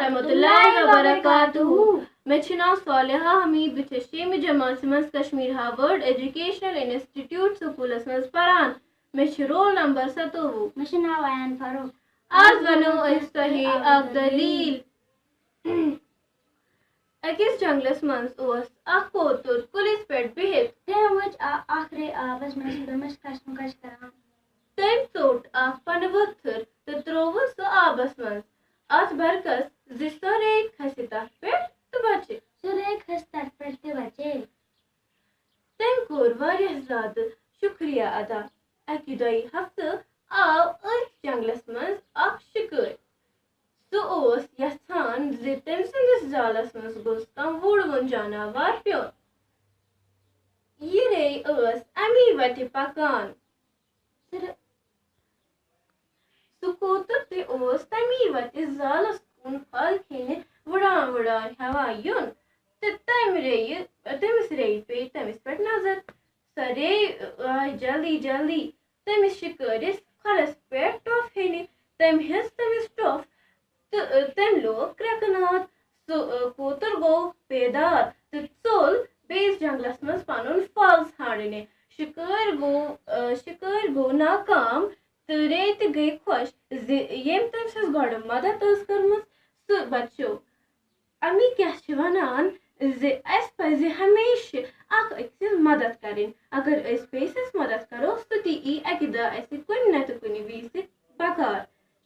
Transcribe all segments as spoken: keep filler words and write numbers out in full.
ورحمۃ اللہ وبرکاتہ۔ مےٚ چھُ ناو صالحہ حمید، بہٕ چھَس شیٚیِمہِ جمٲژ منٛز کشمیر ہاوٲرڈ ایجوکیشنل انسٹیٹیوٹ سکوٗلَس منٛز پران۔ مےٚ چھُ رول نمبر ستووُہ۔ مےٚ چھُ ناو ایان فاروق۔ آز وَنو أسۍ تۄہہِ اکھ دٔلیٖل۔ أکِس جنگلس منٛز اوس اکھ کوتُر کُلِس پٮ۪ٹھ بِہِتھ۔ تٔمۍ وٕچھ آ-، اکھ رے آبس منٛز چھِ تٔمِس کشمکش کران۔ تٔمۍ ژوٚٹ اکھ پنہٕ ؤتھٕر تہٕ ترٛووُن سُہ آبس منٛز۔ اتھ برکس زِ سۄ رے کھسہِ تتھ پٮ۪ٹھ تہٕ بچہِ۔ سۄ رے کھسہِ تتھ پٮ۪ٹھ تہٕ بچے۔ تٔمۍ کوٚر واریاہ زیادٕ شُکریہ ادا۔ اکہِ دۄیہِ ہفتہٕ آو أتھۍ جنگلس منٛز اکھ شِکٲرۍ۔ سُہ اوس یژھان زِ تٔمۍ سٕنٛدِس جالس منٛز گوٚژھ کانٛہہ وُڑوُن جاناوار پیوٚن۔ یہِ رے ٲس اَمی وَتہِ پکان۔ سُہ کوتُر تہِ اوس تَمی وَتہِ زالس کُن پھل کھیٚنہِ وُڑان وُڑان ہٮ۪وان یُن۔ تہٕ تَمہِ ریٚیہِ، تٔمِس ریٚیہِ پیٚیہِ تٔمِس پٮ۪ٹھ نظر۔ سۄ ریٚیہِ آے جلدی جلدی تٔمِس شِکٲرِس کھۄرَس پٮ۪ٹھ ٹۄپھ ہیٚنہِ۔ تٔمۍ ہیٚژ تٔمِس ٹۄپھ تہٕ، ٲ، تٔمۍ لوگ کرٛٮ۪کہٕ ناد۔ سُہ، ٲ، کوتُر گوٚو بیدار تہٕ ژوٚل بیٚیِس جنگلس منٛز پنُن پھل ژھانٛڈنہِ۔ شِکٲرۍ گوٚو، ٲ، شِکٲرۍ گوٚو ناکام تہٕ ریٚیہِ تہِ گٔیہِ خۄش زِ ییٚمۍ تٔمۍ سٕنٛز گۄڈٕ مدد ٲس کٔرمٕژ، سُہ بچیو۔ اَمی کیٛاہ چھِ وَنان زِ اَسہِ پَزِ ہمیشہِ اکھ أکۍ سٕنٛز مدد کَرٕنۍ۔ اگر أسۍ بیٚیہِ سٕنٛز مدد کَرو، سُہ تہِ یی اَکہِ دۄہ اَسہِ کُنہِ نَتہٕ کُنہِ وِزِ بکار۔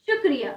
شُکریہ۔